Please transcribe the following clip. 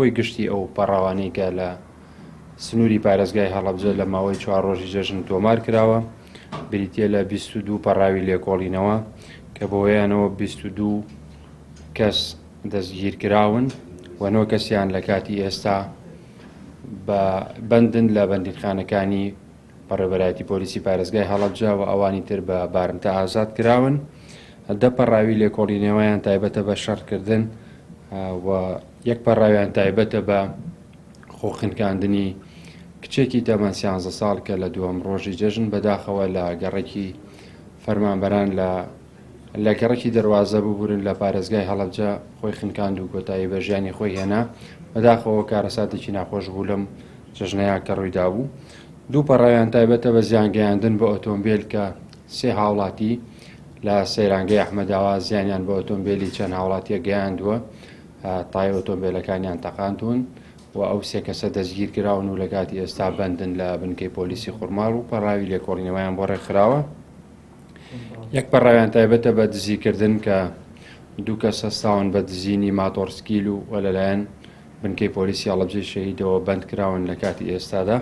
کۆی گشتی ئەو پەڕاوانەی کە لە سنووری پارێزگای هەڵەبجە لە ماوەی چوار ڕۆژی جەژن تۆمار کراوە بریتە لە 22 پەڕاوی لێکۆڵینەوە کە بۆیانەوە 22 کەس دەستگیرکراون و نۆ کەسیان لە کاتی ئێستا بە بەندن لە بەندینخانەکانی بەڕێوەبەرایەتی پۆلیسی پارێزگای هەڵەبجە و ئەوانی تر بە بارمتە ئازاد کراون. دە پەڕاوی لێکۆڵینەوەیان تایبەتە بە شەڕکردن و یەک پەڕاویان تایبەتە بە خۆخنکاندنی کچێکی تەمەن سیانزە ساڵ کە لە دووەم ڕۆژی جەژن بەداخەوە لە گەڕەکی فەرمانبەران لە لە گەڕەکی دەروازە ببورن لە پارێزگای هەڵەبجە خۆی خنکاند و کۆتایی بە ژیانی خۆی هێنا. بەداخەوە کارەساتێکی ناخۆش بوو لەم جەژنەیە کە ڕوویدابوو. دوو پەڕاویان تایبەتە بە زیانگەیاندن بە ئۆتۆمبێل کە سێ هاوڵاتی لە سەیرانگەی ئەحمەداوا زیانیان بە ئۆتۆمبێلی چەند هاوڵاتییەک گەیاندووە، تای ئۆتۆمبێلەکانیان تەقاندوون و ئەو سێ کەسە دەستگیرکراون و لە کاتی ئێستا بەندن لە بنکەی پۆلیسی خورماڵ و پەڕاوی لێکۆڵینەوەیان بۆ ڕێکخراوە. یەک پەڕاویان تایبەتە بە دزیکردن کە دوو کەس هەستاون بە دزینی ماتۆڕسکیل و لەلایەن بنکەی پۆلیسی هەڵەبجەی شەهیدەوە بەند کراون لە کاتی ئێستادا.